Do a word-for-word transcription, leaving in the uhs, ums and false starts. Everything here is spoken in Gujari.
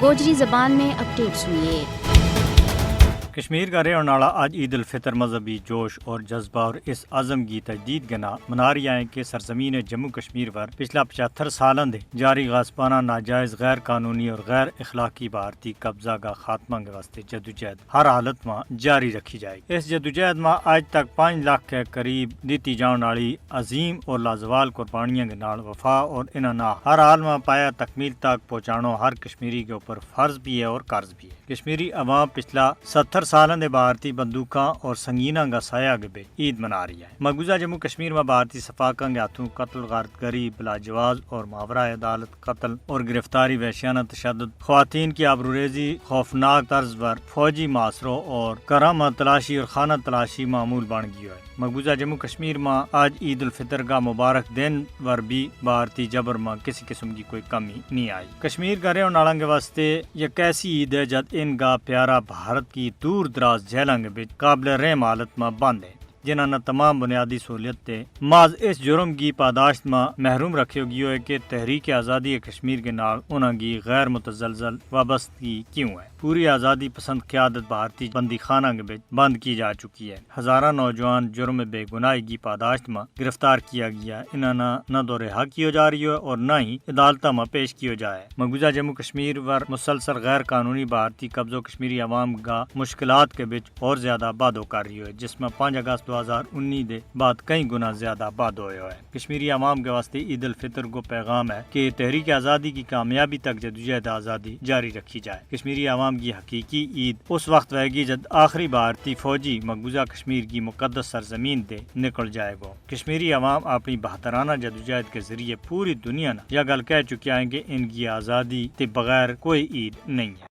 گوجری زبان میں اپڈیٹ سنیے۔ کشمیر کا رہن والا آج عید الفطر مذہبی جوش اور جذبہ اور اس عزم کی تجدید کے نام منا رہی ہیں کہ سرزمین جموں کشمیر پر پچھلا پچہتر سالوں دے جاری غاصبانہ، ناجائز، غیر قانونی اور غیر اخلاقی بھارتی قبضہ کا خاتمہ کے واسطے جدوجہد ہر حالت ما جاری رکھی جائے گی۔ اس جدوجہد ما آج تک پانچ لاکھ کے قریب دیتی جان والی عظیم اور لازوال قربانیاں کے نال وفا اور انہاں نا ہر حال ما پایا تکمیل تک پہنچانو ہر کشمیری کے اوپر فرض بھی ہے اور قرض بھی ہے۔ کشمیری عوام پچھلا ستر سالوں دے بھارتی بندوقاں اور سنگیناں کا سایہ کے بچ عید منا رہی ہے۔ مقبوضہ جموں کشمیر ما بھارتی سفاکاں کے ہاتھوں قتل، غارت گری، بلا جواز اور ماورائے عدالت قتل اور گرفتاری، وحشیانہ تشدد، خواتین کی آبروریزی، خوفناک طرز پر فوجی محاصروں اور گھراں ما تلاشی اور خانہ تلاشی معمول بن گیو ہے۔ مقبوضہ جموں کشمیر ما آج عید الفطر کا مبارک دن پر بھی بھارتی جبر ما کسی قسم کی کوئی کمی نہیں آئی۔ کشمیر کا رہن والاں کے واسطے یہ کیسی عید ہے جد ان کا پیارا بھارت کی دور دراز جہلاں کے بچ قابل رحم حالت ما بند ہے، جنہاں نا تمام بنیادی سہولیت تے محض اس جرم کی پاداشت ما محروم رکھیو گیو ہے کہ تحریک آزادی کشمیر کے نال انہاں کی غیر متزلزل وابستگی کیوں ہے؟ پوری آزادی پسند قیادت بھارتی بندی خانہ کے بچ بند کی جا چکی ہے۔ ہزاراں نوجوان جرم بے گناہی کی پاداشت ما گرفتار کیا گیا، انہاں نا نہ تو رہا کیو جا رہیو ہے اور نہ ہی عدالتاں ما پیش کیو جائے۔ مقبوضہ جموں کشمیر پر مسلسل غیر قانونی بھارتی قبضوں کشمیری عوام کا مشکلات کے بچ اور زیادہ بادھو کر رہیو ہے، جس ما پانچ اگست دو ہزار انی دے بعد کئی گنا زیادہ بادھو ہویو ہے۔ کشمیری عوام کے واسطے عید الفطر کو پیغام ہے کہ تحریک آزادی کی کامیابی تک جدوجہد آزادی جاری رکھی جائے۔ کشمیری عوام کی حقیقی عید اس وقت ہوئے گی جد آخری بھارتی فوجی مقبوضہ کشمیر کی مقدس سرزمین تے نکل جائے گو۔ کشمیری عوام اپنی بہادرانہ جدوجہد کے ذریعے پوری دنیا نا یہ گل کہہ چکیا ہیں کہ ان کی آزادی تے بغیر کوئی عید نہیں ہے۔